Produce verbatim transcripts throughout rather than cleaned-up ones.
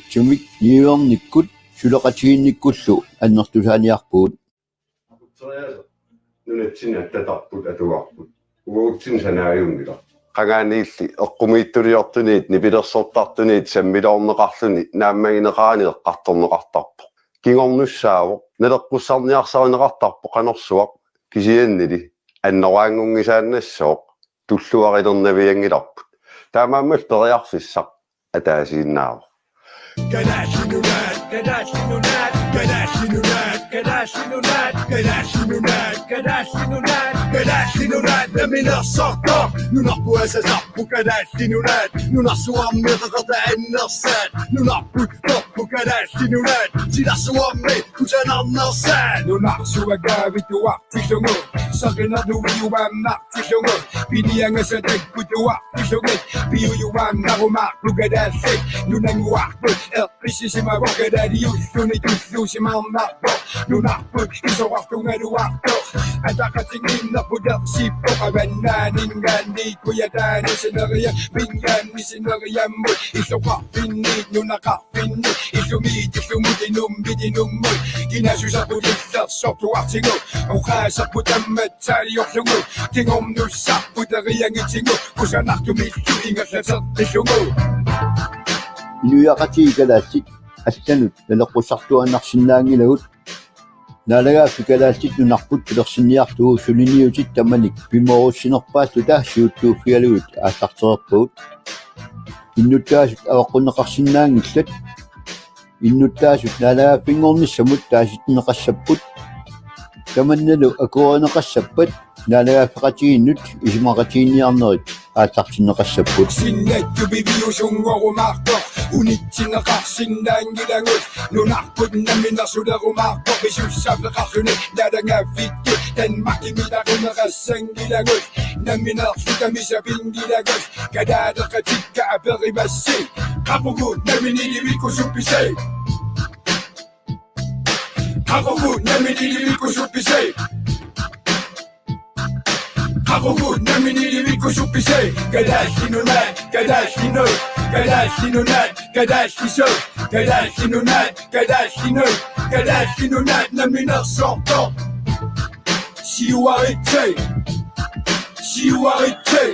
Sumik niuernikkut suleqatigiinnikkullu annertusaaniarpugut. Nunatsinni attatarput atugarput. Uagutsinnut sanaajunngilarput. Qangaaniilli eqqumiitsuliortunit nipilersortartunit sammiloorneqarluni naammagineqarani eqqartorneqartarpoq. Kingornussaavoq, naleqqussarniarsarineqartarpoq qanorsuaq, kisiannili annoraanngunngisaannassooq, tulluarilernavianngilarput. Taamaammallu periarfissaq ataasiinnaavoq. Kalaallit Nunaat, Kalaallit Nunaat, Kalaallit Nunaat, Kalaallit Nunaat, Kalaallit Nunaat, Kalaallit Nunaat, Kalaallit Nunaat, namminersortoq, nunarput asasarput Kalaallit Nunaat, nunarsuarmi qaqata annersaat, nunarput torput Kalaallit Nunaat, silarsuarmi kusanarnersaat, nunarsuaq kaavittuartillugu, saqinerluiuaannartillugu, piniagassat takkutuartillugit, piujuaannarumaarput kalaallit nunannguarput, eqqissisimavoq kalaaliulluni tulluusimaarnarpoq, nunarput isorartugaluartoq, ataqatigiinnerput ersippoq, avannaaninngaanniit kujataani sineriamminngaanniit sineriammut, illoqarfinniit nunaqarfinni, illumiit illumut inummit inummut, kinaassuserput illersortuartigu, oqaaserput tammatsaaliorlugu, kingornussarput eriagitigu, kusanartumillu ingerlateqqillugu. Inuiaqatigiit kalaallit allanut naleqqussartuaannarsinnaanngilagut. Naalagaaffik Kalaallit Nunarput pilersinniarlugu suliniutit tamanit pimoorussinerpaalluta siuttuuffigalugit aallartereerpagut. Innuttaasut avaqqunneqarsinnaanngillat. Innuttaasut naalagaaffinngornissamut taasitinneqassapput. Tamannalu akuerineqassappat naalagaaffeqatigiinnut isumaqatigiinniarnerit aallartinneqassapput. Sinnattupiviusunngorumaartoq, unitsinneqarsinnaanngilagut, nunarput namminersulerumaartoq, pisussaaffeqarluni naalagaaffikkut, Danmarkimi taquneqassanngilagut, namminerlutami sapinngilagut, kalaaleqatikka aperivassi, qaqugu namminilivikkusuppisi? Qaqugu namminilivikkusuppisi? Qaqugu namminilivikkusuppisi? Kalaallit Nunaat, Kalaallit Nunaat, Kalaallit Nunaat, Kalaallit Nunaat, Kalaallit Nunaat, Kalaallit Nunaat, Kalaallit Nunaat, namminersortoq. Siuaritsi, siuaritsi,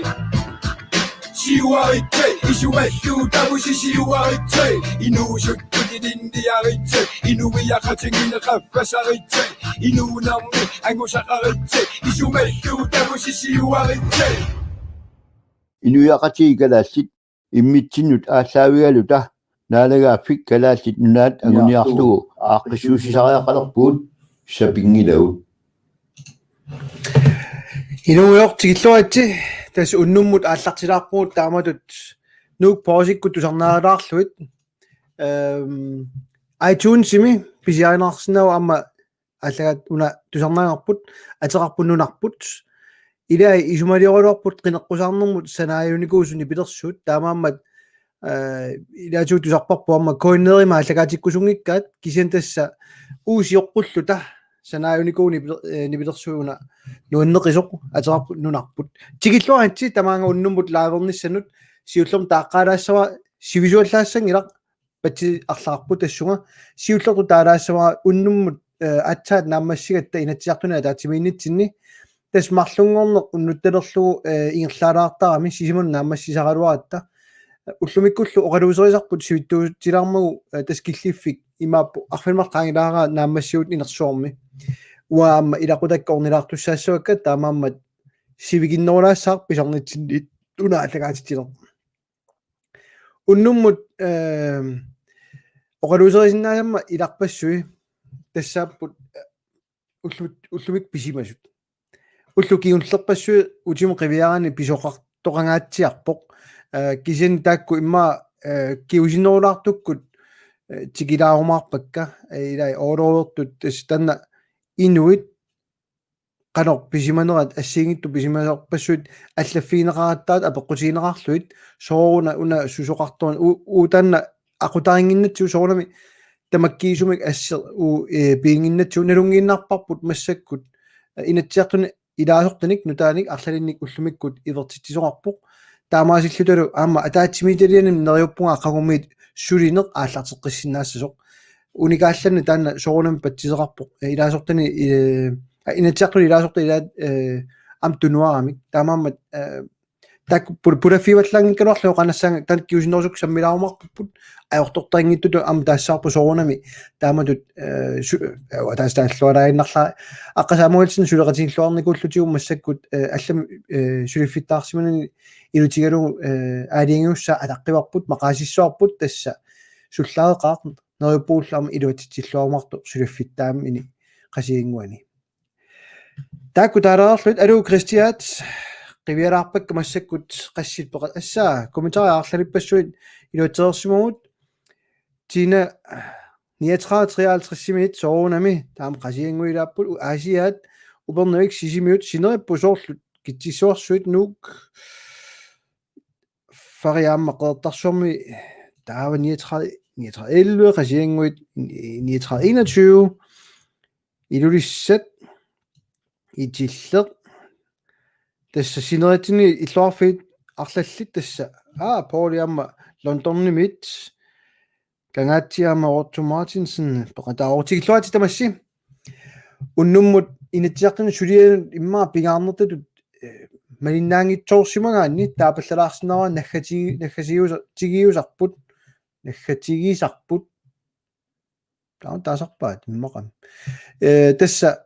siuaritsi, isumalluutavusi siuaritsi, inuusuttut ilinniaritsi, inuiaqatigiinneq qaffasaritsi, inuunermi angusaqaritsi, isumalluutavusi siuaritsi. Inuiaqatigiit kalaallit immitsinnut aallaavigaluta naalagaaffik Kalaallit Nunaat anguniarlugu aaqqissuussisariaqalerpugut, sapinngilagut. Inuujoq, tikilluaritsi, tassa unnummut aallartilaarpugut taamatut Nuuk Poorsikkut tusarnaalaarlugit. Ehm, iTunesimi pisiarineqarsinnaavoq aamma aallakaat-, una tusarnaarput, ateqarput Nunarput. Ilai isumalioraluarput qineqqusaarnermut sanaajunikuusut nipilersuut, taamaammat, eh, ilaatigut tusarparput aamma K N R-imi aallakaatikkusunngikkaat, kisianni tassa uagut sioqqulluta sanaajunikuuvoq nipiler-, eh, nipilersuut, una nuanneqisoq, ateqarput Nunarput. Tikilluaritsi tamaanga unnummut livernissanut, siullermik taaqqaalaassavara, sivisuallaassanngilaq, patsisarlaarpoq tassunga, siullertut taalaassavara unnummut, eh, aatsaat naammassigatta Inatsisartuni ataatsimiinnitsinni. Tassa marlunngorneq unnuttalerlugu, eh, ingerlaalaartarami, sisamanut naammassisaraluaratta. Ullumikkullu oqaluuserisarput sivitsuutilaarmagu, eh, tassa killiffik imaappoq arfineq-marluk qaangilaaraa naammassivugut inersuarmi. Uanga aamma ilaqutakka ornilaartussaassavakka, taamaammat sivikinnerulaassaaq pisarnitsinni una aallakaatitsineq. Unnummut, ehm, oqaluuserisinnaasammat ilarpassui tassaapput, eh, ullu-, ullumikkut pisimasut. Ullut kingullerpassuit utimut qiviaraanni pisoqartoqangaatsiarpoq. Eh, kisianni taakku immaqa, eh, kingusinnerulaartukkut, eh, tikilaarumaarpakka, eh, ilai orlovertut, tassa taanna inuit qanoq pisimanerat assigiinngitsut pisimasorpassuit allaffigineqarattaartut apeqqutigineqarlugit, sooruna una susoqartoq, u-, uagut taanna aqutarinnginnatsigu, soorunami tamakkiisumik asseq u-, eh, piginnginnatsigu, nalunngiinnarparput massakkut, eh, Inatsisartuni ilaasortanik nutaanik arlalinnik ullumikkut ivertitsisoqarpoq. Taamaasillutalu aamma ataatsimiititalianik neriuppunga aqagumiit sulineq aallarteqqissinnaassasoq. Unikaallanneq taanna soorunami patsiseqarpoq. Ilaasortani, eh, Inatsisartuni ilaasortat ilaat, eh, aamma tunuaramik. Taamaammat, eh, taakku pul-, pulaffigivallaanngikkaluarlugu qanassaanga taanna kingusinnerusukkut sammilaarumaarparput ajortortaqanngitsutut aamma taassavarput soorunami taamatut, eh, su-, eh, taas taalluaraaginnarlaa Aqqa Samuelsen suleqatigiilluarnikuullutigu massakkut, eh, allamik, eh, suliffittaarsimanani ilutigalugu, eh, aalajangiussaa ataqqivarput, maqaasissavarput tassa sullaareqaaq neriuppugut aamma iluatsitsilluarumaartoq suliffittaamini Qasigiannguani. Taakku taalaarluit, aluu Kristiaat, qivialaarpakka massakkut qassit peqa-, assaa, kommentarit arlalippassuit iluatsereersimavugut, Tina niogtredive treoghalvtreds-imiit soorunami, taama Qasigiannguit ilaapput, u-, Aasiaat, Upernavik Sisimiut, sineripput soorlu Kitsissuarsuit Nuuk, Fariaamma Qeqertarsuarmi, taava niogtredive, niogtredive elleve, Qasigiannguit, niogtredive enogtyve, Ilulissat, Itilleq, tassa sinerissami illoqarfiit arlallit tassa, aa, Pauli aamma Londonimiit, Kangaatsiaq aamma Otto Martinsen, peqataarutigilluaritsi tamassi. Unnummut Inatsisartuni sulianut immaqa pingaarnertutut, eh, malinnaanngitsoorsimagaanni taapallalaarsinnaavarput naggati-, naggasiusa-, tigiusarput, naggatigisarput. Taava taasarpaat immaqami. Eh, tassa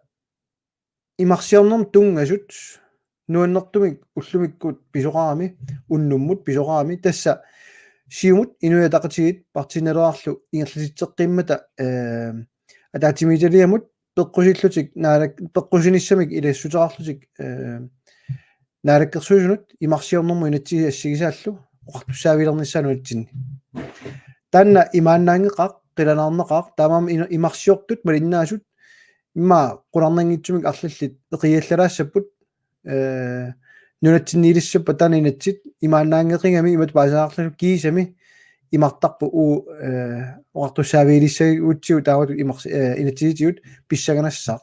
imarsiornermut tunngasut nuannertumik ullumikkut pisoqarami, unnummut pisoqarami, tassa Siumut Inuit Ataqatigiit Partii Nalerarlu ingerlatitseqqimmata, eh, ataatsimiititaliamut peqqusillutik, naalak-, peqqusinissamik ilassuteqarlutik, eh, Naalakkersuisunut imarsiornermut inatsisit assigisaallu oqartussaavilernissaat nunatsinni. Taanna imaannaanngeqaaq, qilanaarneqaaq, taamaammat ina-, imarsiortut malinnaasut immaqa qularnanngitsumik arlallit eqiallaalaassapput, eh, nunatsinniilissappat taanna inatsit imaannaanngeqigami imatut paasisaarlutik kiisami imartarput uu, eh, oqartussaaviilissagutsigu taamatut imars-, eh, inatsisitigut pissanganassaaq.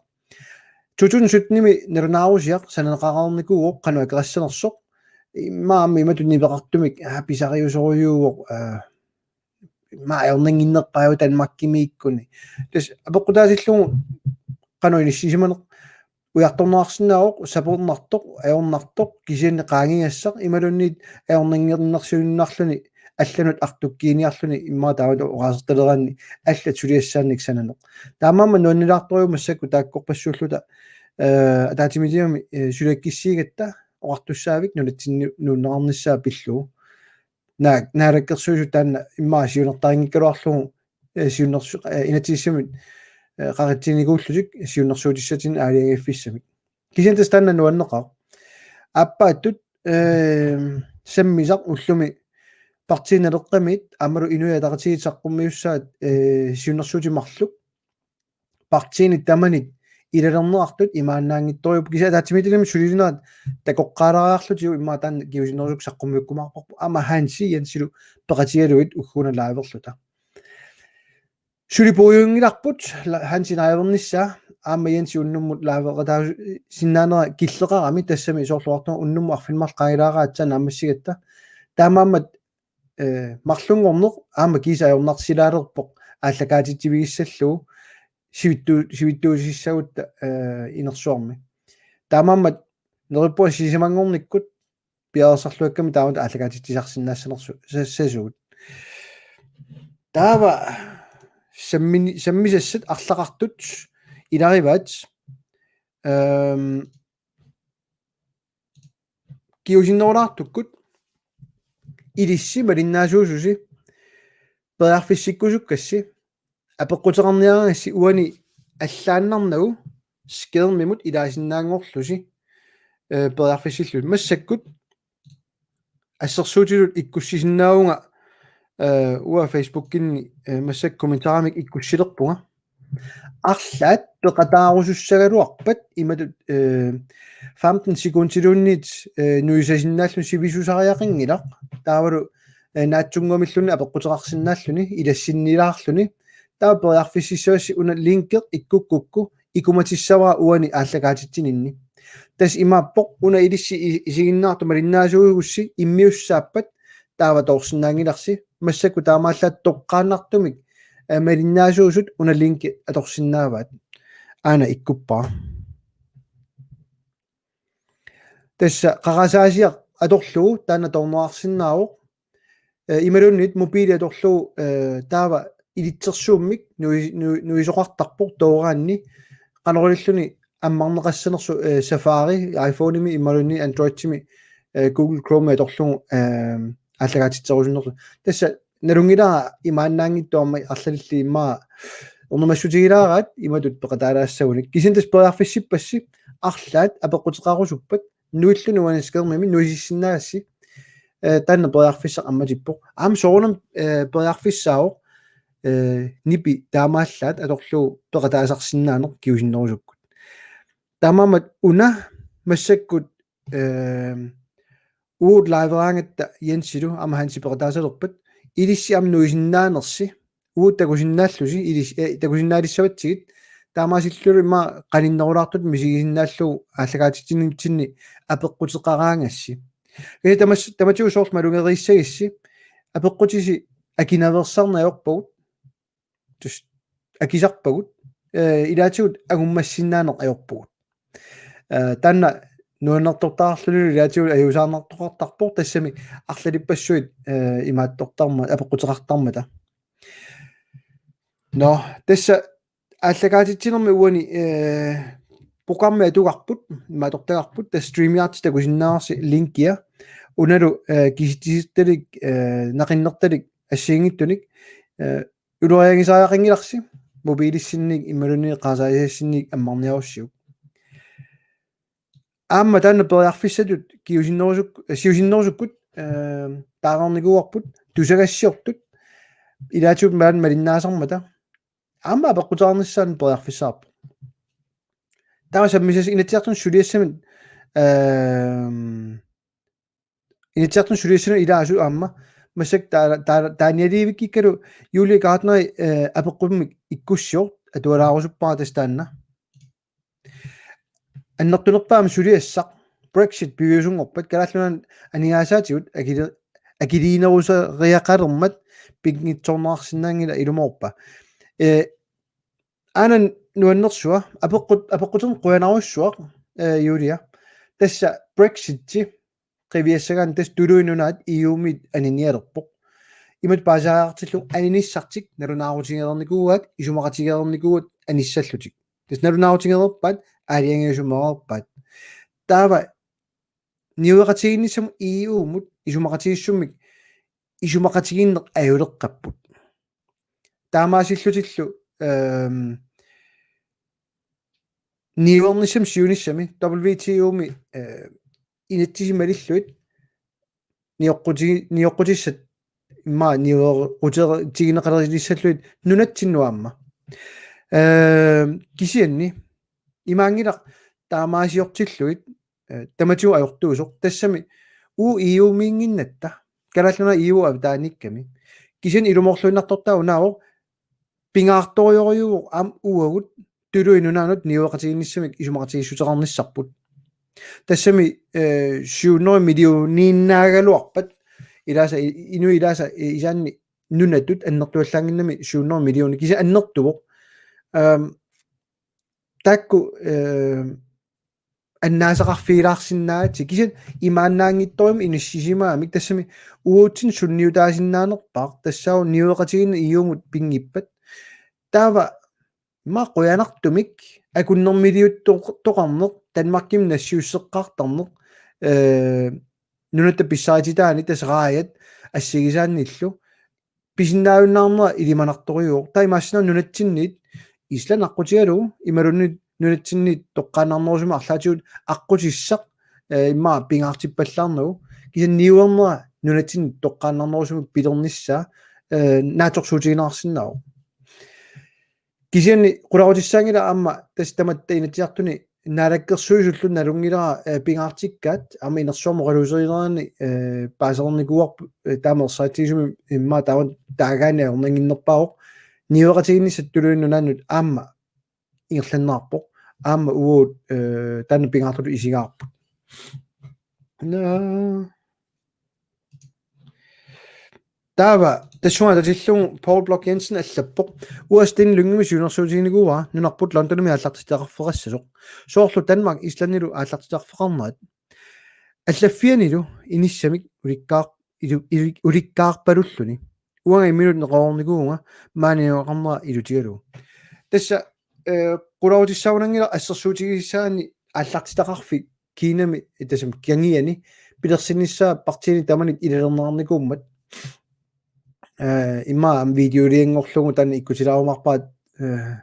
To tusind sytten-imi nalunaarusiaq sananeqareernikuuvoq qanoq akeqassanersoq. Immaqa aamma imatut nipeqartumik, aa, pisariusorujuuvoq, aa, immaqa ajornannginnerpaajuvoq Danmarkimiikkuni. Tassa apeqqutaatillugu qanoq inissisimaneq ujartorneqarsinnaavoq, sapernertoq, ajornartoq, kisianni qaangigassaq, imaluunniit ajornannginnersiuinnarluni, allanut artukkiiniarluni, immaqa taamatut oqaasertaleraanni, allat suliassaannik sananeq. Taamaammat nuannilaartorujuk massakkut taakkorpassuulluta, eh, ataatsimiititaliami, eh, suliakkissiigatta, oqartussaavik nunatsinni nuunneqarnissaa pillugu. Naa-, naalakkersuisut taanna immaqa siunertariinngikkaluarlugu, eh, siunnersu-, eh, inatsisissamik, eh, qaqitsinikuullutik siunnersuutissatsinnik aalajangiiffissamik. Kisianni tassa taanna nuanneqaaq. Aappaattut, eh, sammisaq ullumi Partii Naleqqamiit aammalu Inuit Ataqatigiit saqqummiussaat, eh, siunnersuutit marluk partiinit tamanit ilalerneqartut imaannaanngitsorujuupput, kisianni ataatsimiititaliami sulilinerat takoqqaalaariarlutigu immaqa taanna kingusinnerusukkut saqqummiukkumaarparput, aamma Hansi Jensilu peqatigalugit ugguuna liverluta. Suli puigunngilarput la-, Hansi livernissaa, aamma Jensi unnummut liveqataasinnaanera killeqarami, tassami soorlu oqartunga unnummut arfineq-marluk qaangilaaraat aatsaat naammassigatta. Taamaammat, eh, marlunngorneq aamma kiisa ajornarsilaalerpoq aallakaatitsivigissallugu sivittu-, sivittuusissagutta, eh, inersuarmi. Taamaammat neriuppunga sisimanngornikkut piareersarluakkami taamatut aallakaatitsisarsinnaassanersu-, sa-, sasugut. Taava sammini-, sammisassat arlaqartut ilagivaat, ehm, kingusinnerulaartukkut ilissi malinnaasuususi periarfissikkusukkassi apeqquteqarniaraangassi uani allaannarnagu skærmimut ilaasinnaanngorlusi, eh, periarfissillusi. Massakkut assersuutitut ikkussisinnaavunga, eh, uanga Facebookinni, eh, massakkut kommentarimik ikkussilerpunga. Arlaat peqataarusussagaluarpat imatut, eh, femten sekundiluunniit, eh, nuisasinnaalluni sivisusariaqanngilaq. Taavalu, eh, naatsunnguamilluunniit apeqquteqarsinnaalluni, ilassinnilaarluni. Taava periarfississavassi una linki ikkukkukku ikumatissavara uani aallakaatitsininni. Tassa imaappoq una ilissi i-, isiginnaartut malinnaasuugussi immiussaappat taava toorsinnaanngilarsi massakkut taamaallaat toqqaannartumik, eh, malinnaasuusut una linki atorsinnaavaat. Aana ikkuppara. Tassa qarasaasiaq atorlugu taanna toorneqarsinnaavoq. Eh, imaluunniit mobili atorlugu, eh, taava ilitsersuummik nui-, nui-, nuisoqartarpoq tooraanni, qanoriliorluni ammarneqassanersoq, eh, Safari iPhone-imi imaluunniit Android-imi, eh, Google Chrome atorlugu, eh, aallakaatitserusunnersoq. Tassa nalunngilara imaannaanngitsoq aamma arlalillit immaqa ernumassutigilaaraat imatut peqataalaassagunik. Kisianni tassa periarfissippassi arlaat apeqquteqarusuppat nuilluni uani skærmimi nuisissinnaassi, eh, taanna periarfissaq ammatippoq. Aamma soorunami, eh, periarfissaavoq, eh, nipi taamaallaat atorlugu peqataasarsinnaaneq kingusinnerusukkut. Taamaammat una massakkut, eh, uagut liveraangatta Jensilu aamma Hansi peqataasalerpat, ilissi aamma nuisinnaanersi, uagut takusinnaallusi, ilis-, eh, takusinnaalissavatsigit, taamaasilluta immaqa qaninnerulaartutut misigisinnaallugu aallakaatitsinitsinni apeqquteqaraangassi. Kisianni tamas-, tamatigut soorlu malugeriissagissi, apeqqutisi akinaveersaarneq ajorpagut, tassa akisarpagut, eh, ilaatigut angummassinnaaneq ajorpagut. Eh, taanna nuannertortaqarlunilu ilaatigut ajuusaarnartoqartarpoq, tassami arlalippassuit, eh, imaattortarma-, apeqquteqartarmata. Nå, tassa aallakaatitsinermi uani, eh, programmi atugarput, imaattortagarput, tassa StreamYard takusinnaavarsi linkia, unalu, eh, kisitsisittalik, eh, naqinnertalik assigiinngitsunik, eh, uloriagisariaqanngilarsi, mobilissinnik imaluunniit qarasaasiassinnik ammarniarussiuk. Aamma taanna periarfissatut kingusinnerusuk-, siusinnerusukkut, eh, taareernikuuarput, tusagassiortut, ilaatigut maani malinnaasarmata, aamma apeqquteqarnissaanut periarfissaavoq. Taava sammisassaq Inatsisartuni suliassami, eh, Inatsisartuni suliassanut ilaasoq aamma, massakkut taa-, taa-, taanialiivikkikkalu Julie Gardner, eh, apeqqummik ikkussivoq, atualaarusuppara tassa taanna. Annertunerpaamik suliassaq, Brexit piviusunngorpat, Kalaallit Nunaanni aningaasaatigut akili-, akiliinerusariaqalermat pinngitsoorneqarsinnaanngilaq, ilumoorpa? Eh, aana nuannersua, apeqqut-, apeqquterneq qujanarsuaq, eh, Julia. Tassa Brexiti qiviassagaanni tassa Tuluit Nunaat E U-mit aninialerpoq. Imatut paasisariaqartillugu aninissartik nalunaarutigereernikuuaat, isumaqatigereernikuuaat anissallutik. Tassa nalunaarutigereerpaat, aalajangiisumeereerpaat. Taava niueqatigiinnissamut E U-mut isumaqatigiissummik isumaqatigiinneq ajuleqqapput. Taamaasillutillu, ehm, niuernissamut siunissami W T O-mi, eh, inatsisit malillugit nioqquti-, nioqqutissat immaqa niuequtigineqalernissallugit nunatsinnut aamma. Ehm, kisianni imaanngilaq taamaasiortillugit, eh, tamatigut ajortuusoq, tassami uagut E U-miinnginnatta, Kalaallit Nunaat E U avataaniikkami. Kisianni ilumoorluinnartortaa unaavoq, pingaartorujorujuuvoq aamma uagut Tuluit Nunaannut niueqatigiinnissamik isumaqatigiissuteqarnissarput. Tassami, eh, syv hundrede millioniinnaagaluarpat, ilaasa i-, inuit ilaasa, eh, isaanni nunatut annertuallaannginnami syv hundrede millioner, kisianni annertuvoq. Ehm, taakku, ehm, annaasaqarfigilaarsinnaagakkit, kisianni imaannaanngitsorujummik inissisimagamik, tassami uatsinnut sunniutaasinnaanerpaaq, tassaavoq niueqatigiinneq E U-mut pinngippat. Taava immaqa qujanartumik akunnermiliuttoq-, toqarneq, Danmarkimut nassiusseqqaartarneq, eh, nunatta pissarititaani tassa raajat assigisaannillu, pisinnaajunnaarnera ilimanartorujuuvoq. Taava imaassinnaavoq nunatsinniit, Island aqqutigalugu, imaluunniit nunatsinniit toqqaannarnerusumik arlaatigut aqqutissaq, eh, immaqa pingaartippallaarnagu. Kisianni niuernera nunatsinniit toqqaannarnerusumik pilernissaa, eh, naatsorsuutigineqarsinnaavoq. Kisianni qularutissaanngilaq aamma tassa tamatta Inatsisartuni naalakkersuisullu nalunngilara, eh, pingaartikkaat, aamma inersuarmi oqaluuserinerani, eh, paasernikuuarput, eh, taama ersaritsigisumik immaqa taama taagaani ajornannginnerpaavoq, niueqatigiinnissat Tuluit Nunaannut aamma ingerlanneqarpoq, aamma uagut, eh, taanna pingaartutut isigaarput. Naa. Taava tassunga atatillugu Poul Bloch Jensen allappoq: Uanga Steen Lyngemi siunnersuutiginikuuara nunarput Londonimi aallartitaqarfeqassasoq. Soorlu Danmark Islandilu aallartitaqarfeqarnerat. Allaffianilu inissamik ulikkaar-, ilu-, ilu-, ulikkaarpalulluni. Uanga imminut neqeroornikuuvunga maani najugaqarnera ilutigalugu. Tassa, eh, qularutissagunanngilaq assersuutigisaanni aallartitaqarfik Kinami, eh, tassami kangiani pilersinnissaa partiini tamanit ilalerneqarnikuummat. Eh, immaqa aamma videolianngorlugu taanna ikkutilaarumaarpaat, eh,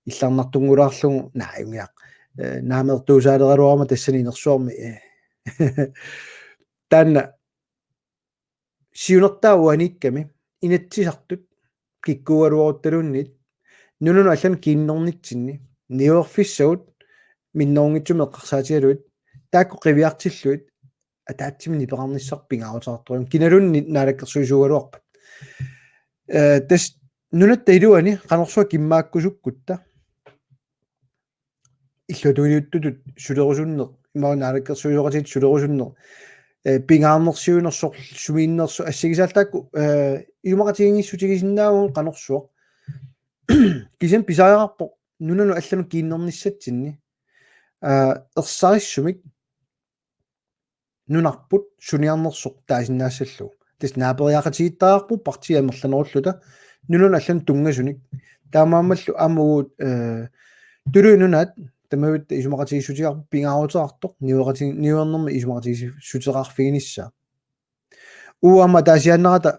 illarnartunngulaarlugu, naajunngilaq. Eh, naameertuusaaleraluarama tassani inersuarmi, eh. Taanna siunertaa uaniikkami Inatsisartut kikkuugaluaruttaluunniit nunanut allanut kiinnernitsinni niuerfissagut minnerunngitsumik eqqarsaatigalugit taakku qiviartillugit ataatsimik nipeqarnissaq pingaaruteqartoq. Kinaluunniit naalakkersuisuugaluarpat. Eh, tassa nunatta iluani qanorsuaq kimmaakkusukkutta illuatungiliuttutut sulerusunneq, imaluunniit naalakkersuisooqatigiit sulerusunneq, eh, pingaarnersiuinersoq, sumiinnersoq, assigisaallu taakku, eh, isumaqatigiinngissutigisinnaavagut qanorsuaq. Kisianni pisariaqarpoq nunanut allanut kiinnernissatsinni, eh, ersarissumik nunarput suniarnersoq taasinnaassallugu. Tassa naaperiaqatigiittariaqarpugut partiit amerlanerulluta nunanut allanut tunngasunik. Taamaammallu aamma uagut, eh, Tuluit Nunaat tamavitta isumaqatigiissutigaarput pingaaruteqartoq niueqati-, niuernermik isumaqatigiissuteqarfiginissaa. Uagut aamma ataasiaannarata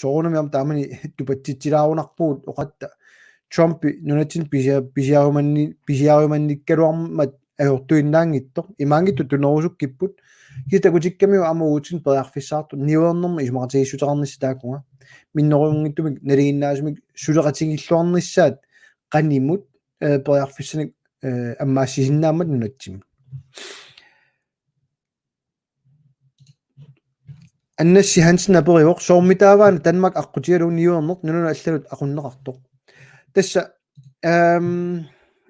soorunami aamma taamani tupatsitsilaarunarpugut oqatta Trumpi nunatsinni pisia-, pisiarumanni-, pisiarumannikkaluarmat ajortuinnaanngitsoq, imaanngitsoq tunerusukkipput. Kisianni takutikkamiuk aamma uagutsinnut periarfissaqartoq niuernermik isumaqatigiissuteqarnissaq taakkununnga. Minnerunngitsumik nalinginnaasumik suleqatigiilluarnissaat qanimut, eh, periarfissanik, eh, ammaassisinnaammat nunatsinni. Annassi Hansen aperivoq: Soormitaava Danmark aqqutigalugu niuerneq nunanut allanut aqunneqartoq? Tassa, ehm,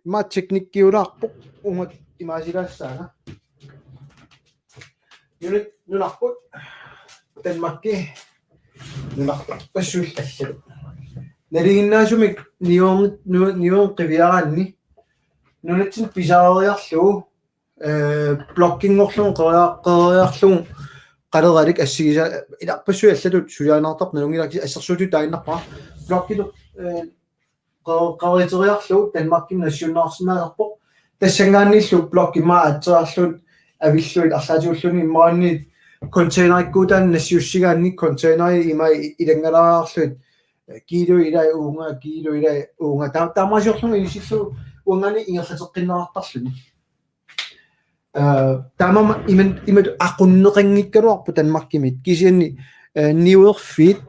ima teknikkiulaarpoq uunga imaasilaassaanga. Nunat-, nunarput Danmarki nunarpassuillu allanut. Nalinginnaasumik niuerni-, nu-, niuerneq qiviaraanni nunatsinni pisariaqarlugu, eh, blokkinngorlugu qeria-, qeriarlugu qaleralik assigisaa-, ilarpassui allatut suliaanaartarput nalunngilaq, assersuutitut taaginnarpara. Blokkitut, eh, qe-, qeriteriarlugu Danmarkimut nassiunneqarsinnaasarpoq. Tassanngaanniillu blokki ima aatseriarlugit avillugit arlaatigulluunniit imaluunniit containerikkuutaani nassiussigaanni containeri ima i-, ilanngalaariarlugit, eh, kiilu ilai uunga, kiilu ilai uunga. Ta-, taamaasiorlugu inissillugu uanngaanniit ingerlateqqinneqartarluni. Eh, taamaammat iman-, imatut aqunneqanngikkaluarpoq Danmarkimit. Kisianni, eh, niuerfiit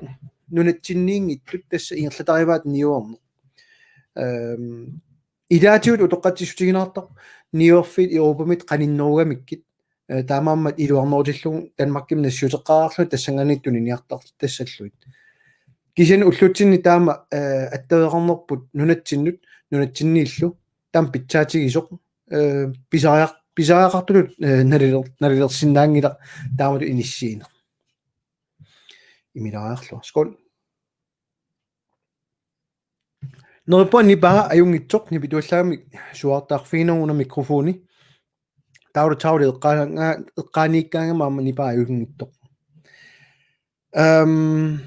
nunatsinniinngitsut tassa ingerlatarivaat niuerneq. Ehm, ilaatigut utoqqatsissutigineqartarpoq niuerfiit Europamit qaninnerugamikkit. Eh, taamaammat iluarnerutillugu Danmarkimut nassiuteqqaarlugit tassanngaanniit tuniniartartassallugit. Kisianni ullutsinni taama, eh, attaveqarnerput nunatsinnut, nunatsinniillu taama pitsaatigisoq, eh, pisariaq-, pisariaqartutut, eh, naliler-, nalilersinnaanngilaq taamatut inissiineq. Imilaariarlugu. Skål. Neriuppunga nipaa ajunngitsoq, nipituallaamik suaartaarfigineruvoq una mikrofoni. Taava taava eqqaanga-, eqqaaniikkaangama aamma nipaa ajunngitsoq. Ehm,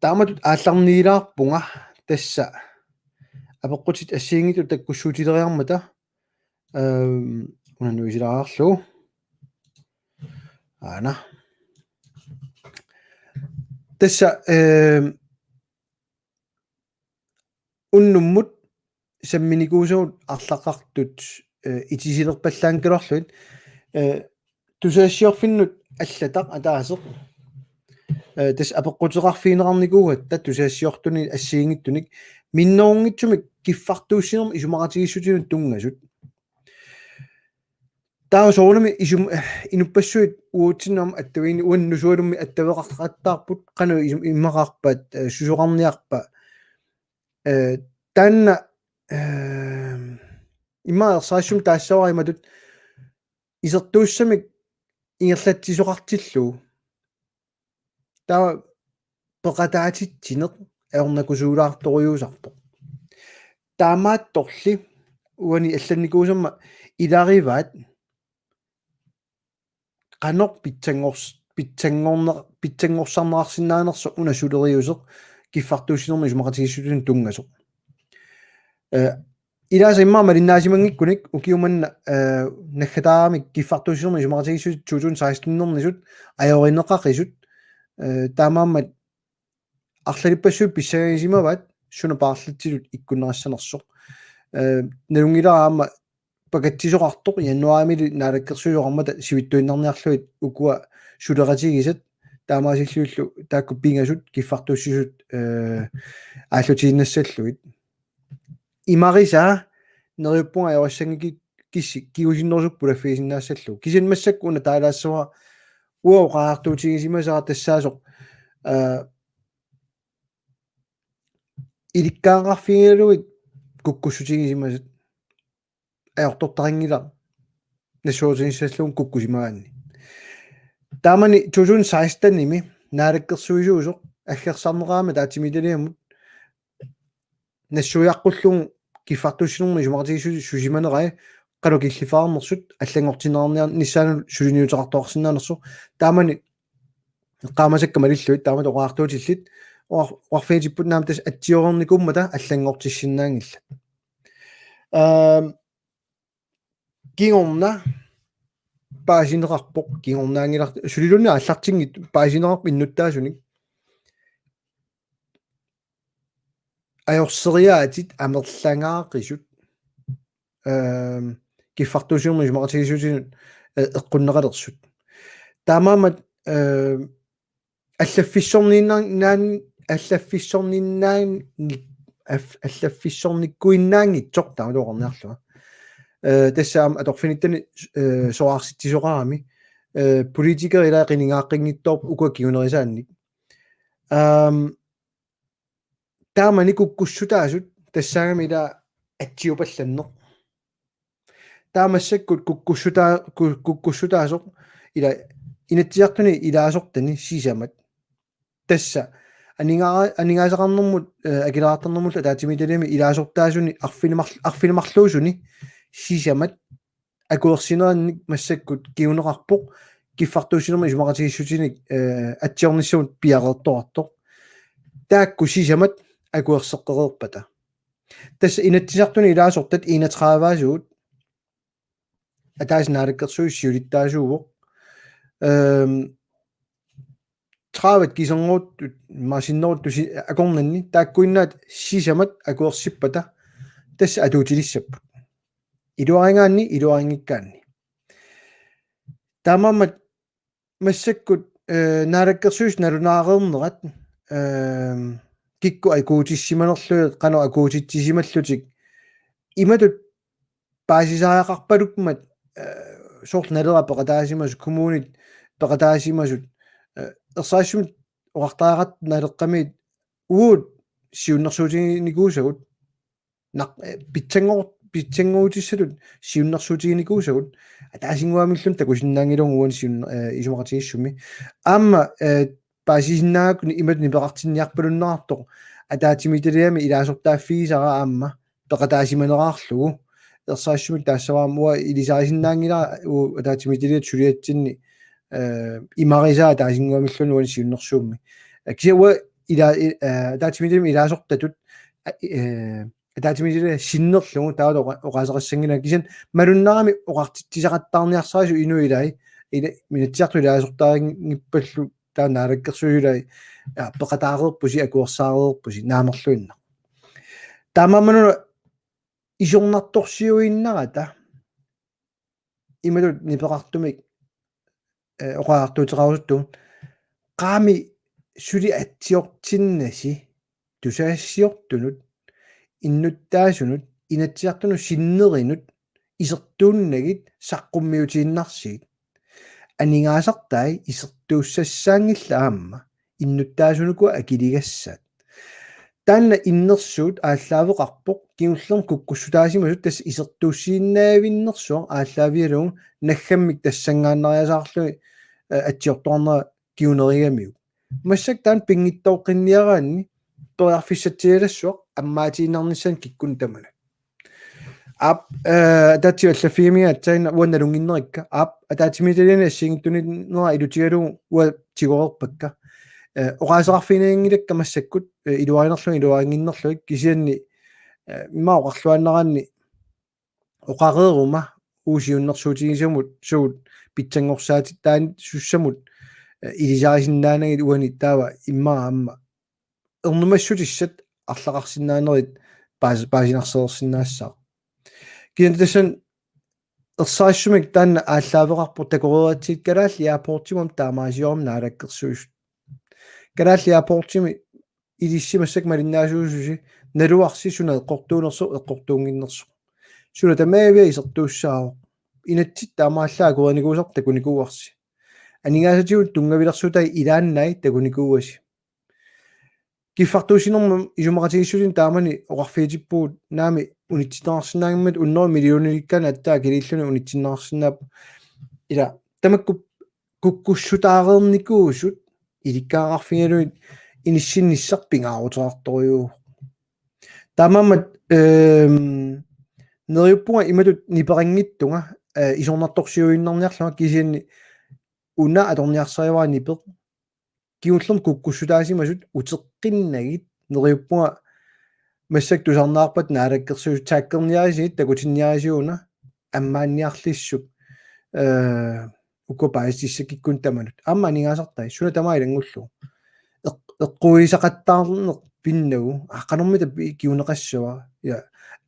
taamatut aallarniilaarpunga tassa apeqqutit assigiinngitsut takkussuutileriarmata, ehm, una nuisilaarlugu. Aana. Tassa, ehm, unnummut samminikuusagut arlaqartut, eh, itisilerpallaanngikkaluarlugit, eh, tusagassiorfinnut allataq ataaseq. Eh, tassa apeqquteqarfigineqarnikuugatta tusagassiortunit assigiinngitsunik minnerunngitsumik kiffartuussinermik isumaqatigiissutinut tunngasut. Taava soorunami isum-, eh, inuppassuit uatsinnut aamma attavigineq, uannut sualummi attaveqartarattaarput, qanoq isum-, immaqarpat, eh, susoqarniarpa. Eh, taanna, eh, immaqa ersarissumik taassavara imatut isertuussamik ingerlatsisoqartillugu. Taava peqataatitsineq ajornakusuulaartorujussuusarpoq. Taamaattorli uani allannikuusama ilagivaat qanoq pitsanngors-, pitsanngorne-, pitsanngorsarneqarsinnaanersoq una suleriuseq kiffartuussinermut isumaqatigiissutinik tunngasoq. Eh, ilaasa immaqa malinnaasimanngikkunik ukiumanna, eh, naggataamik kiffartuussinermut isumaqatigiissutit to tusind seksten-ernisut ajorineqaqisut, eh, taamaammat arlalippassuit pissangagisimavaat suna paarlatsitut ikkunneqassanersoq. Eh, nalunngilara aamma pakatsisoqartoq januaarimiilli naalakkersuisoq oqarmata sivitsuinnarniarlugit ukua suleqatigisat taamaasillugillu taakku pingasut kiffartuussisut, eh, aallutiinnassallugit. Imarisaa neriuppunga ajorissanngikki-, kissi kingusinnerusukkut pulaffigisinnaassallugu. Kisianni massakkut una taalaassavara uanga oqariartuutigisimasara tassaasoq, eh, ilikkagaqarfigigalugit kukkussutigisimasat ajortortaqanngilaq nassuerutigissallugu kukkusimagaanni. Taamani to tusind seksten-imi naalakkersuisuusoq aggersarneqarami ataatsimiititaliamut nassuiaqqullugu kiffartuussinermut isumaqatigiissutit susimanerai qanoq killiffeqarnersut allanngortinneqarniarnissaanut suliniuteqartoqarsinnaanersoq taamani eqqaamasakka malillugit taamatut oqariartuutillit oqar-, oqarfigitipput naamik tassa atsiornikuummata allanngortissinnaanngillat. Ehm, kingorna paasineqarpoq, kingornaanngilar-, suliluunniit aallartinngitsoq paasineqarpoq innuttaasunik. Ajorseriaatit amerlangaaqisut, ehm, kiffartuussinermut isumaqatigiissutinut, eh, eqqunneqalersut. Taamaammat, ehm, allaffissorniinnaan-, naan-, allaffissorniinnaan-, af-, allaffissornikkuinnaanngitsoq taamatoqarniarlunga. Eh, tassa aamma atorfinittani, eh, soraarsitsisoqarami, eh, politikerit ilaat qinigaaqqinngitsoorput ukua kingunerisaannik. Aam, taamani kukkussutaasut tassaagami ila atsiupallanneq. Taava massakkut kukkussutaa-, ku-, kukkussutaasoq ila Inatsisartuni ilaasortani sisamat. Tassa aningaa-, aningaasaqarnermut, eh, akileraartarnermullu ataatsimiititaliami ilaasortaasuni arfineqar-, arfineqarluusuni sisamat akuersinerannik massakkut kinguneqarpoq kiffartuussinermut isumaqatigiissutinik, eh, atsiornissamut piareertoqartoq. Taakku sisamat akuerseqqereerpata. Tassa Inatsisartuni ilaasortat enogtredive-aasugut ataaseq naalakkersuisut siulittaasuuvoq. Ehm, tredive kiserngortut, imaassinneruttut si-, akornanni, taakkuinnaat sisamat akuersippata, tassa atuutilissapput. Iluarigaanni, iluarinngikkaanni. Taamaammat massakkut, eh, naalakkersuisut nalunaareernerat, ehm, kikkut akuutissimanerlugit, qanoq akuutitsisimallutik, imatut paasisariaqarpalummat, eh, soorlu Naleraq peqataasimasut, kommunit peqataasimasut, eh, ersarissumik oqartariaqartut Naleqqamiit uagut siunnersuutiginikuusagut, naq-, eh, pitsanngor-, pitsanngortissatut siunnersuutiginikuusagut, ataasinnguamilluunniit takusinnaanngilagut uani siun-, eh, isumaqatigiissummi. Aamma, eh, paasisinnaagakkit imatut nipeqartinniarpalunneqartoq, ataatsimiititaliami ilaasortaaffigisara aamma peqataasimanerarlugu. Ersarissumik taassavara aamma uanga ilisarisinnaanngilara uagut ataatsimiititaliap suliatsinni, eh, imarisaa ataasinnguamilluunniit uani siunnersuummi. Eh, kisianni uanga ila-, eh, ataatsimiititaliami ilaasortatut, eh, ataatsimiititaliap sinnerlugu taava oqa-, oqaaseqassanngilanga, kisianni malunnarami oqartitsisaqattaarniarsarisi inuit ilai, ila-, Inatsisartut ilaasortaaginngippallu taava naalakkersuisut ilai, ja, peqataareerpusi, akuersaareerpusi, naamerluinnaq. Taamaammat una isornartorsiuinnarata imatut nipeqartumik, eh, oqariartuuteqarusuttugut, qaami suli atsiortinnasi tusagassiortunut, innuttaasunut, Inatsisartunut sinnerinut isertuunnagit saqqummiutiinnarsigit. Aningaasartai isertuussassaanngillat aamma innuttaasunukua akiligassaat. Taanna innersuut aallaaveqarpoq kingullermik kukkussutaasimasut, tassa isertuussiinnaavinnersuaq aallaavigalugu naggammik tassanngaannariasaarlugit, eh, atsiortoqarnera kingunerigamiuk. Massakkut taanna pinngitsooqqinniaraanni periarfissatsialassuaq ammaatiinnarnissaanut kikkunnut tamanut. Aap, eh, ataatsip allaffigimiga aatsaannguaq uanga nalunnginnerikka. Aap, ataatsimiititaliani assigiinngitsunik nera ilutigalugu uanga tigoreerpakka. Eh, oqaaseqarfiginanngilakka massakkut, eh, iluarinerlugit iluarinnginnerlugit kisianni, eh, immaqa oqarluaannaraanni oqareeruma uagut siunnersuutigisamut suut pitsanngorsaatit taanna sussamut, eh, ilisarisinnaanagit uani taava immaqa aamma ernumassutissat arlaqarsinnaanerit paas-, paasinarsereersinnaassaaq. Kisianni tassani ersarissumik taanna aallaaveqarpoq takoreeratsigit Kalaallit Airportsimut taamaasiorami naalakkersuisut. Kalaallit Airportsimi ilissi massakkut malinnaasuususi naluarsi suna eqqortuunersoq eqqortuunnginnersoq. Suna tamaaviat isertuussaavoq. Inatsit taamaallaat akuerinikuusarput takunikuuarsi. Aningaasatigut tunngavilersuutai ilaannai takunikuuasi. Kiffartuussinermi isumaqatigiissutinik taamani oqarfigitippugut naamik unitsinneqarsinnaanngimmat hundrede millioniliikkaanni aatsaat akiliilluni unitsinneqarsinnaapput. Ila tamakku kukkussutaareernikuusut ilikkagaqarfigalugit inissinnissaq pingaaruteqartorujuuvoq. Taamaammat, ehm, neriuppunga imatut nipeqanngitsunga, eh, isornartorsiuinnarniarlunga kisianni una atorniarsarivara nipeq. Kingullermik kukkussutaasimasut uteqqinnagit neriuppunga massakkut tusarnaarpat naalakkersuisut taakkerniarisigit takutinniarisiuk una ammaanniarlissuk, eh, ukua paasissutissat kikkunnut tamanut. Aamma aningaasartai, suna tamaat ilanngullugu. Eq-, eqquigisaqattaarneq pinnagu, aa, qanormita pi-, kinguneqassava. Ja.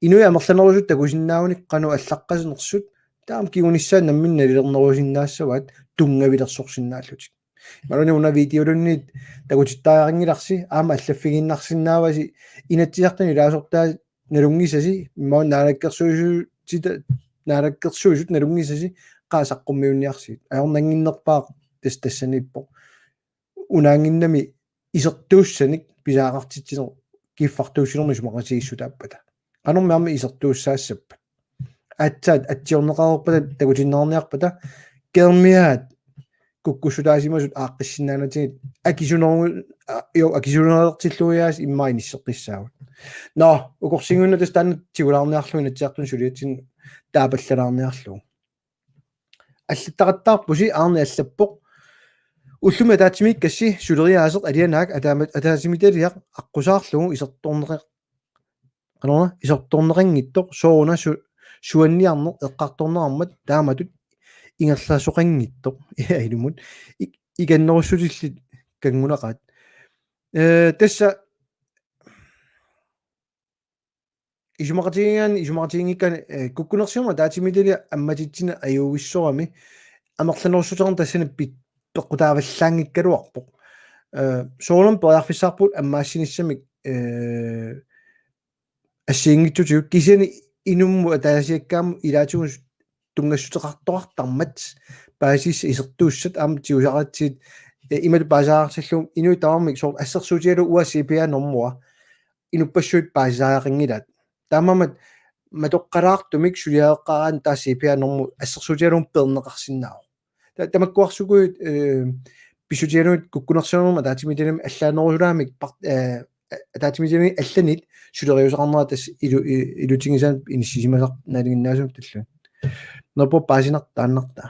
Inuit amerlanerusut takusinnaagunik qanoq allaqqasinersut, taama kingunissaat namminneq nalilernerusinnaassavaat tunngavilersorsinnaallutik. Imaluunniit una videoluunniit takutittariaqanngilarsi, aamma allaffigiinnarsinnaavasi Inatsisartuni ilaasortaat nalunngisasi, immaqa naalakkersuisut, naalakkersuisut nalunngisasi, qaa saqqummiunniarsigit. Ajornannginnerpaaq tas-, tassaniippoq. Unaannginnami isertuussanik pisariaqartitsineq kiffartuussinermi isumaqatigiissutaappata. Qanormi aamma isertuussaassappat. Aatsaat atsiorneqareerpata takutinneqarniarpata, kingornagut kukkussutaasimasut aaqqissinnaanatigit akisuneru-, a-, jo, akisunerulertillugu aasiit immaqa inisseqqissaagut. Nå, ukorsiinnguaq tassa taanna tigulaarniarlugu Inatsisartuni suliatsinni taapallalaarniarlugu. Allattaqattaarpusi, Aarne allappoq: Ullumi ataatsimiikkassi suleriaaseq alianaak ataama-, ataatsimiititaliaq aqqusaarlugu isertorneqa-, qanoruna, isertorneqanngitsoq, sooruna su-, suanniarneq eqqartorneqarmat taamatut ingerlasoqanngitsoq. Ja, ilumut. Ik-, ikinnerussutillit kanngunaqaat. Eh, tassa isumaqatigigaanni, isumaqatiginngikkaanni, eh, kukkunersiummik ataatsimiititaliaq ammatitsineq ajuugissorami amerlanerussuteqarneq tassani pit-, peqqutaavallaanngikkaluarpoq. Eh, soorunami periarfissaqarpugut ammaassinissamik, eh, assigiinngitsutigut kisianni inummut ataasiakkaamut ilaatigut tunngassuteqartoqartarmat paasissutissat isertuussat aamma tigusaqaratsigit, eh, imatut paasisariaqartillugu inuit tamarmik soorlu assersuutigalugu uanga C P R-normua inuppassuit paasisariaqanngilaat. Taamaammat matoqqalaartumik suliareqqaaraanni taava C P R-normu assersuutigalugu peerneqarsinnaavoq. Ta-, tamakkuarsukuit, eh, pissutigalugit kukkunersiuinermut ataatsimiititaliami allaanerusulaamik par-, eh, ataatsimiititaliami allanit suleriusaqarnera tassa ilu-, i-, ilutigisaanik inissisimasaq nalinginnaasumik talluni. Nerpop paasinartaannartaa.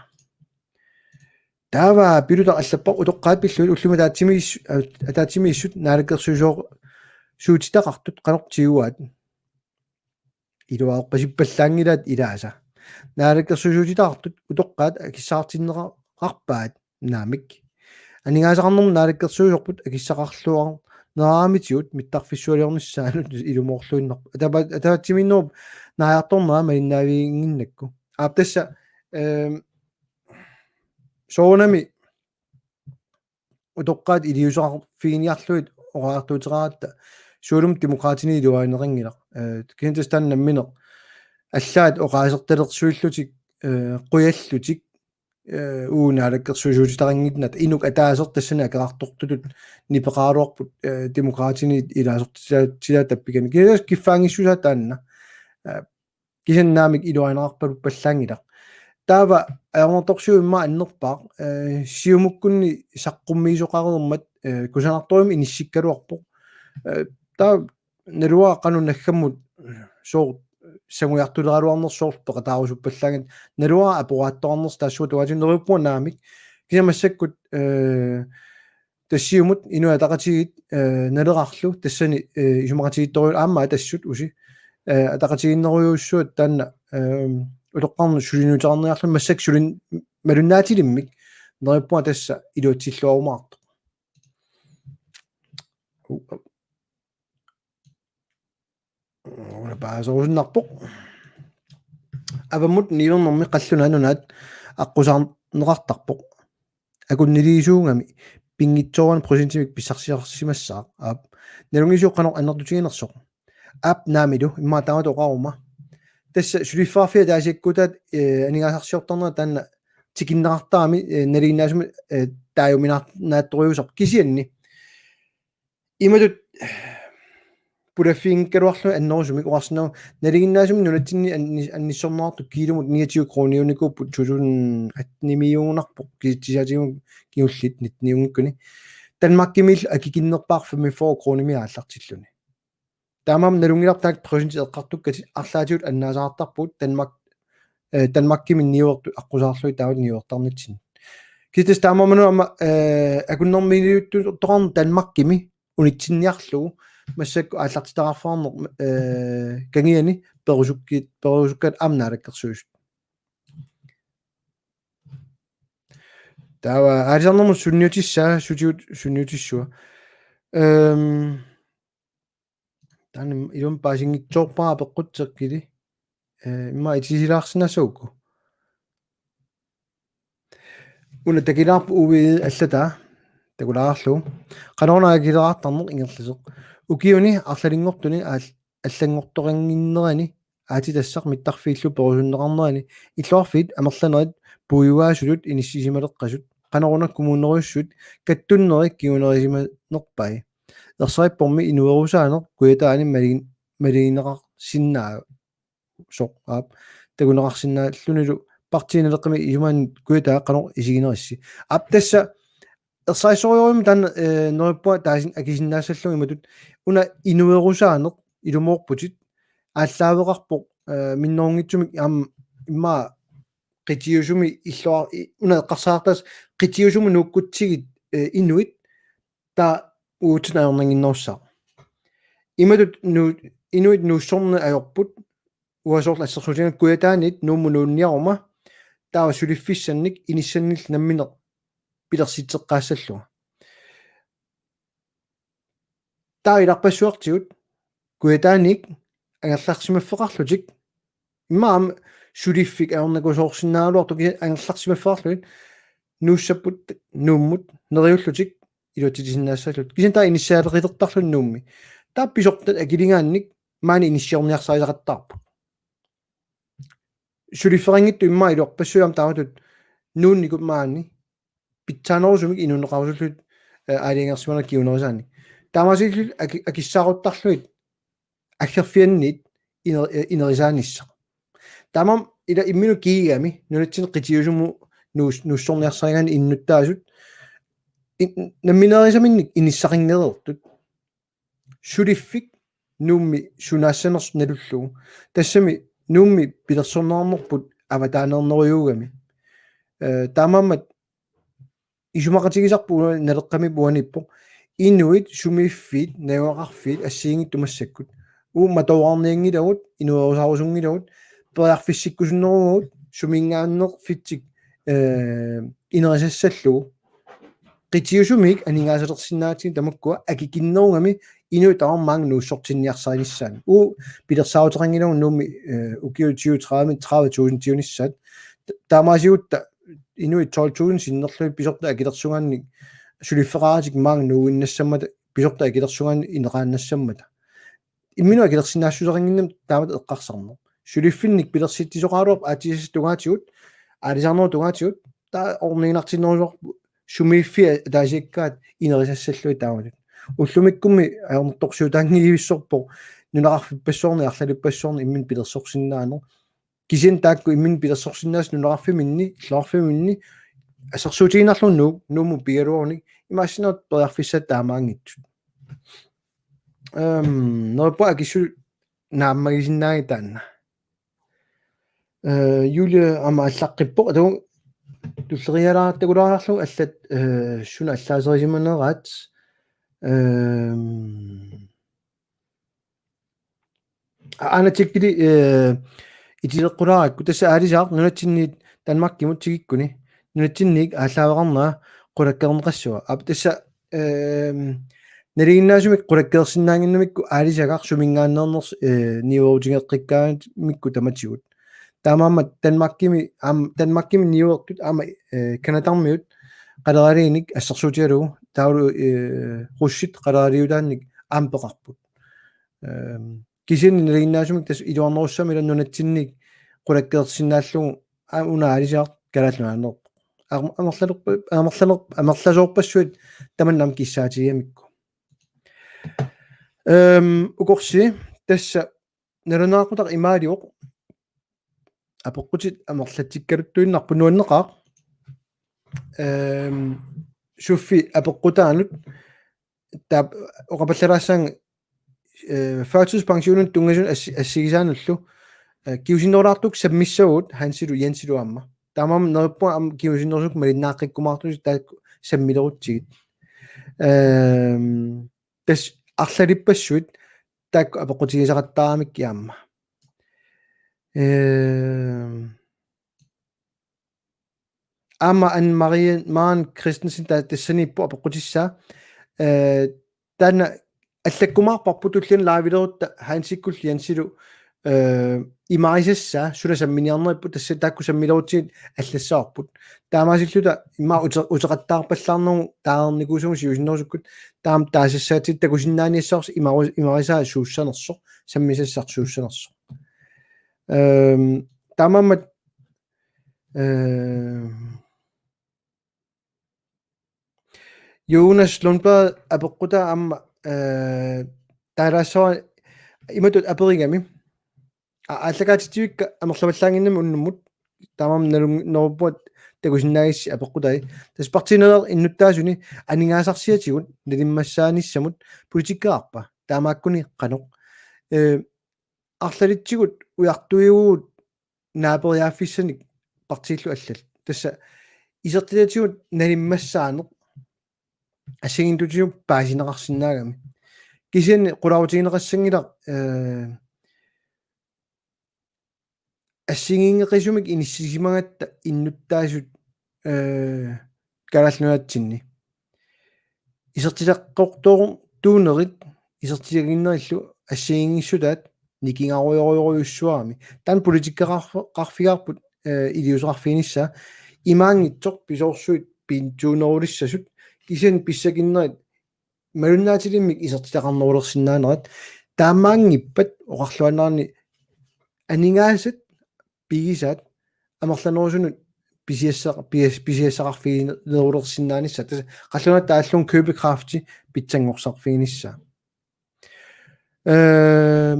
Taava Pilutaq allappoq: Utoqqaat pillugit ullumi ataatsimiis-, ataatsimiissut naalakkersuisooq-, suutitaqartut qanoq tiguaat? Iluarpasippallaanngilaat ilaasa. Naalakkersuisuutitaqartut utoqqaat akissaqartinneqarpaat naamik. Aningaasaqarnermut naalakkersuisorput akissaqarluarneraramitsigut mittarfissualiornissaanut ilumoorluinnarpoq. Atapa-, ataatsimiinnerup naajartornera malinnaaviginnginnakku. Aap tassa, ehm, soorunami utoqqaat iliuuseqarfiginiarlugit oqariartuuteqaratta, soorlumi Demokraatini iluarineqanngilaq. Eh, kisianni tassa taanna nammineq allaat oqaasertalersuillutik, eh, qujallutik, eh, uagut naalakkersuisuutitaqanngitsoq inuk ataaseq tassani akerartortutut nipeqaraluarput, eh, Demokraatini ilaasortaatilaat tappikani. Kisianni kiffaanngissusaa taanna. Eh, kisianni naamik iluarineqarpaluppallaanngilaq. Taava ajornartorsiut immaqa annerpaaq, eh, Siumukkunni saqqummiisoqareermat eh, kusanartorujussuarmik inissikkaluarpoq. Eh, taava naluara qanoq naggammut sooq sangujartuleraluarnersut soorlu peqataarusuppallaanngillat, naluara aporaattoqarnersoq taassuma tungaatigut, neriuppunga naamik. Kisianni massakkut, eh, tassa siumut Inuit Ataqatigiit, eh, Nalerarlu tassani, eh, isumaqatigiittorujuuvoq, aamma Atassut usi, eh, ataqatigiinnerujussuat taanna, eh, utoqqarnut suliniuteqarniarluni, massakkut sulin-, malunnaatilimmik, neriuppunga tassa iluatsilluarumaartoq. Una paaserusunnarpoq. Avammut niuernermi qallunaat nunaat aqqusaarneqartarpoq. Akunniliisuugami pinngitsoorani procentimik pissarsiarsimassaaq. Aap. Nalunngilisiuk qanoq annertutiginersoq? Aap, naamilu, immaqa taamatut oqaruma. Tassa suliffeqarfiit ataasiakkaat, eh, aningaasarsiortarnerat taanna tikinneqartarami, eh, nalinginnaasumik, eh, taajuminaar-, naattorujussuusarpoq. Kisianni imatut pulaffiginngikkaluarluni annerusumik oqarsinnaavunga, nalinginnaasumik nunatsinni anni-, annissorneqartut kiilumut niogtyve kroniunikuupput, to tusind atten-imiugunarpoq, kisitsisaatigut kingulliit nitten-iunngikkuni. Danmarkimiillu akikinnerpaaq femogfyrre kronimik aallartilluni. Taamaammat nalunngilarput taakku procentit eqqartukkatit arlaatigut annaasaqartarpugut Danmark, eh, Danmarkimi niuertut aqqusaarlugit taamatut niuertarnitsinni. Kisianni tassa taamaammat aamma, eh, akunnermiliuttoqarneq Danmarkimi unitsinniarlugu massakkut aallartitaqarfeqarneq, eh, kangiani perusukki-, perusukkaat aamma Naalakkersuisut. Taava aalisarnermut sunniutissaa, sutigut sunniutissua. Ehm, taanna ilumut paasinngitsoorpara apeqqutseqqili. Eh, immaqa itisilaarsinnaassagukkit. Una takilaarpoq uvi allataa, takulaarlugu. Qanoruna akileraartarneq ingerlasoq. Ukiuni arlalinngortuni aal-, allanngortoqannginnerani aatsitassaq mittarfiillu perusunneqarnerani illoqarfiit amerlanerit puigugaasutut inissisimaleqqasut. Qanoruna kommunerujussuit kattunneri kingunerisimanerpai. Ersarippormi inuerusaaneq Kujataani mali-, maligineqarsinnaa- soq, aap, takuneqarsinnaallunilu Partii Naleqqami isumaanni Kujataa qanoq isiginerissi. Aap, tassa ersarissorujussuarmik taanna, eh, neriuppunga taasin-, akisinnaassallunga imatut, una inuerusaaneq ilumoorputit aallaaveqarpoq, eh, minnerunngitsumik aamma immaqa qitiusumi illoa-, i-, una eqqarsartas qitiusumut nuukkutsigit, eh, inuit taava uatsinnut ajornannginnerussaaq. Imatut nu-, inuit nuussorneq ajorput, uanga soorlu assersuutigalugu Kujataaniit Nuummut nuunniaruma, taava suliffissannik inissannillu nammineq pilersitseqqaassallunga. Taava ilarpassuartigut Kujataaniit angerlarsimaffeqarlutik, immaqa aamma suliffik ajornakusoorsinnaagaluartoq, kisianni angerlarsimaffeqarlutik nuussapput Nuummut neriullutik iluatsitsisinnaassallugit. Kisianni taava inissaaleqilertarluni Nuummi. Taava pisortat akiligaannik maani inissiorniarsarisaqattaarput. Suliffeqanngitsut immaqa ilarpassuit aamma taamatut nuunnikut maani pitsaanerusumik inuuneqarusullugit, eh, aalajangersimanerat kingunerisaanik. Taamaasillutik aki-, akissaaruttarlugit aggerfianniit iner-, eh, inerisaanissaq. Taamaammat ila imminut kiigami nunatsinni qitiusumut nuus-, nuussorniarsarigaanni innuttaasut in-, nammineerisaminnik inissaqanngereertut. Suliffik Nuummi sunaassanersoq nalullugu. Tassami Nuummi pilersorneqarnerput avataaneernerujuugami. Eh, taamaammat isumaqatigisarput una Naleqqami uaniippoq. Inuit sumiiffiit, najugaqarfiit assigiinngitsut massakkut. Uagut matoorarnianngilagut, inuerusaarusunngilagut, periarfissikkusunneruvugut, suminngaanneerfitsik, eh, inerisassallugu. Qitiusumik aningaasalersinnaagatsigu tamakkua akikinnerugami inuit tamarmik maanga nuussortinniarsarinissaannik. Uagut pilersaaruteqanngilagut Nuummi, eh, ukiut tyve tredive, tredive tusindiunissaat. Ta-, taamaasigutta inuit tolv tusind sinnerlugit pisortat akilersugaannik suliffeqaratik maanga nuuinnassammata pisortat akilersugaannik ineqaannassammata. Imminut akilersinnaassuseqannginnami taamatut eqqarsarneq. Suliffinnik pilersitsisoqaraluarpoq aatsitassat tungaatigut, aalisarnerup tungaatigut, taava orniginartinnerusoq sumiiffiit ataasiakkaat inerisassallugit taamatut. Ullumikkummi ajornartorsiutaanngivissorpoq nunaqarfippassuarni arlalippassuarni imminut pilersorsinnaaneq. Kisianni taakku imminut pilersorsinnaasut nunaqarfiminni, illoqarfiminni, assersuutigiinnarlugu Nuuk, Nuummut pigaluarunik, Imaassinnaavoq periarfissat taamaanngitsut. Ehm, neriuppunga akissut naammagisinnaagit taanna. Eh, Julie aamma allaqqippoq, atugu tulleriiaalaartakulaarlugu allat, eh, suna allaaserisimaneraat. Ehm, Aana tikkili, eh, itileqqulaarakku tassa aalisaaq nunatsinniit Danmarkimut tikikkuni. Nunatsinniit aallaaveqarnera qulakkeerneqassua. Aap tassa, ehm, nalinginnaasumik qulakkeersinnaannginnamikku aalisagaq suminngaanneernersoq, eh, niuerutigeqqikkaangamikku tamatigut. Taamaammat Danmarkimi, aam, Danmarkimi niuertut aamma, eh, Canadarmiut qaleraliinik assersuutigalugu taavalu, eh, russit qaleraliutaannik aamma peqarput. Ehm, kisianni nalinginnaasumik tassa iluarnerussamik ila nunatsinniit qulakkeersinnaallugu, aa, una aalisaaq Kalaallit Nunaanneerpoq. Am-, amerlalerpa-, amerlaler-, amerlasoorpassuit tamanna aamma kissaatigigamikku. Ehm, ukorsi tassa nalunaaqutaq imaalivoq. Apeqqutit amerlatsikkaluttuinnarput nuanneqaaq. Ehm, Sofie apeqqutaanut taap oqapallalaassaanga, eh, førtidspensionimut tunngasunik assi-, assigisaanullu, eh, kingusinnerulaartukkut sammissavagut Hansilu Jensilu aamma. Taamaammat neriuppunga aamma kingusinnerusukkut malinnaaqqikkumaartusi taakku sammilerutsigit. Ehm, tassa arlalippassuit taakku apeqqutigisaqattaaramikkit aamma. Ehm, aamma Anne Marie Maren Christensen ta-, tassaniippoq apeqqutissaa. Eh, taanna allakkumaarparput tulliani livelerutta Hansikkullu Jensilu, eh, imarisassaa suna samminiarneripput tassa taakku sammilerutsigit allassavarput. Taamaasilluta immaqa ute-, uteqattaarpallaarnagu taareernikuusagut siusinnerusukkut taama taasassaatsit takusinnaaniassavarsi imaru-, imarisaa suussanersoq, sammisassaq suussanersoq. Ehm, taamaammat, ehm, Jonas Lundblad apeqqutaa aamma, eh, taalaassavara imatut aperigami. A-, aallakaatitsivikka amerlavallaannginnami unnummut. Taamaammat nalun-, neriuppunga takusinnaagissi apeqqutai. Tassa Partii Naleraq innuttaasuni aningaasarsiatigut nalimmassaanissamut politikkeqarpa. Taamaakkuni qanoq. Eh, arlalitsigut ujartuivugut naaperiaaffissanik partiillu allallu. Tassa isertitatigut nalimmassaaneq assigiinngitsutigut paasineqarsinnaagami. Kisianni qularuteqassanngilaq, eh, assigiinngeqisumik inissisimagatta innuttaasut, eh, Kalaallit Nunaatsinni. Isertitaqartuunerit isertitaginnerillu assigiinngissutaat nikingarujorujorujussuarami. Taanna politikkeqarf-, qarfigaarput, eh, iliuuseqarfiginissaa. Imaanngitsoq pisoorsuit pintuunerulissasut kisianni pissakinnerit malunnaatilimmik isertitaqarnerulersinnaanerat. Taamaanngippat oqarluaannarani aningaasat pigisaat amerlanerusunut pisiassa-, pisias-, pisiassaqarfiginerulersinnaanissaat. Tassa qallunaat taallugu købekrafti pitsanngorsarfiginissaa. Ehm,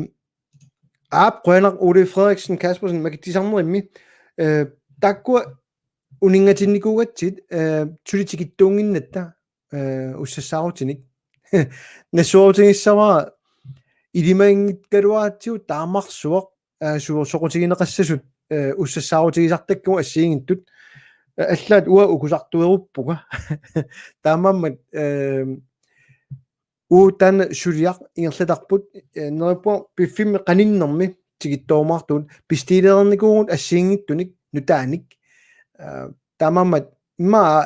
aap, qujanaq Ole Frederiksen Kaspersen, makitsisarnerimmi. Eh, taakkua uninngatinnikuugatsigit, eh, suli tikittuunnginnatta, eh, ussassaarutinik. Nassuerutigissavara ilimaginngikkaluaratsigu taamarsuaq, eh, su-, soqutigineqassasut, eh, ussassaarutigisartakkagut assigiinngitsut. Eh, allaat uanga ukusartueruppunga. Taamaammat, eh, uagut taanna suliaq ingerlatarput, eh, neriuppunga piffimmi qaninnermi tikittorumaartugut, bestilereernikuuvugut assigiinngitsunik nutaanik. Eh, taamaammat immaqa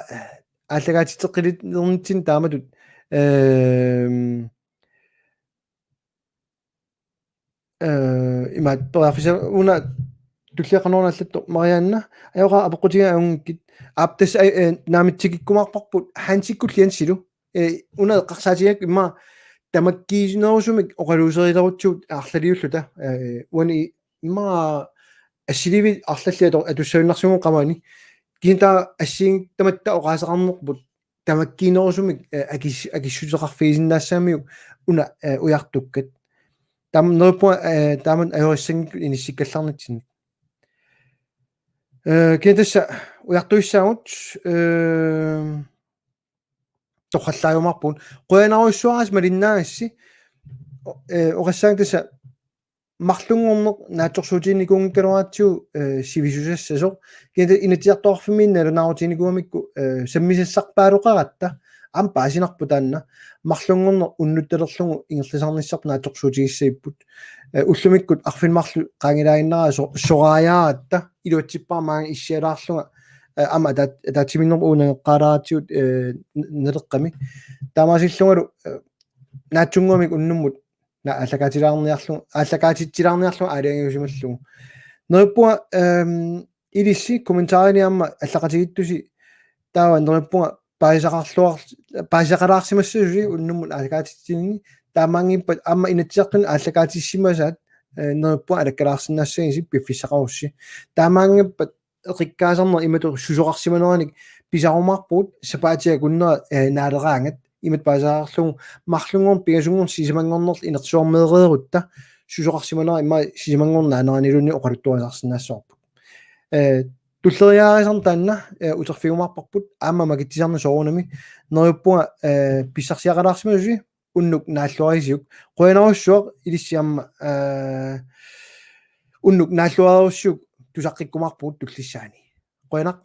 aallakaatitseqqilernitsinni taamatut, ehm, eh, imaat periarfissaq una tullia qanoruna allattoq Marianne, ajoqaaq apeqqutigiga ajunngikkit. Aap tassa, eh, eh, naammassikkumaarparput Hansikkullu Jensilu. Eh, una eqqarsaatigigakku immaqa tamakkiinerusumik oqaluuserilerutsigu arlaliulluta. Eh, uani immaqa assiliivik arlallit ator-, atussagunarsimavoq qamani. Kisianni taava assigiinngitsut tamatta oqaaseqarnerput tamakkiinerusumik, eh, akis-, akissuteqarfigisinnaassagamiuk una, eh, ujartukkat. Taama neriuppunga, eh, taamatut ajorissanngikkunik inissikkallarnitsinnik. Eh, kisianni tassa ujartuissaagut, eh, torrallaajumaarpugut. Qujanarujussuarsi malinnaagassi. Oqassaanga tassa marlunngorneq naatsorsuutiginikuunngikkaluaratsigu sivisusassasoq. Kisianni Inatsisartoqarfimmiinni nalunaarutiginikuugamikku sammisassarpaaluaqaratta aamma paasinarpoq taanna. Marlunngorneq unnuttalerlugu ingerlasarnissarput naatsorsuutigissagipput. Ullumikkut arfineq-marluk qaangilaaginnaraat soraajaaratta iluatsippara maanga issialaarlunga aamma ataatsimiinnerput uunangeqqaalaaratsigut Naleqqami. Taamaasillungalu naatsunnguamik unnummut aallakaatilaarniarlugu aallakaatitsilaarniarlugu aalajangiusimallugu. Neriuppunga ilissi kommentarini aamma allaqatigiittusi taava neriuppunga paasisaqarluar paasisaqalaarsimassasusi unnummut aallakaatitsinni taamaanngippat aamma Inatsisartuni aallakaatissimasaat neriuppunga alakkalaarsinnaassagisi piffissaqarussi. Taamaanngippat eqikkaasarneq imatut susoqarsimaneranik pisarumaarpugut sapaatip akunnera naaleraangat imatut paasisaqarlugu marlunngorneq pingasunngorneq sisamanngornerlu inersuarmeereerutta susoqarsimanera immaqa sisamanngorneq naaneraniluunniit oqaluttuarisarsinnaassavarput. Tulleriiaarisaarneq taanna uterfigiumaarparput aamma makitsisarneq soorunami neriuppunga pissarsiaqalaarsimasusi unnuk naalluarisiuk qujanarujussuaq ilissi aamma unnuk naalluariussiuk tusaqqikkumaarpugut tullissaani. Qujanaq.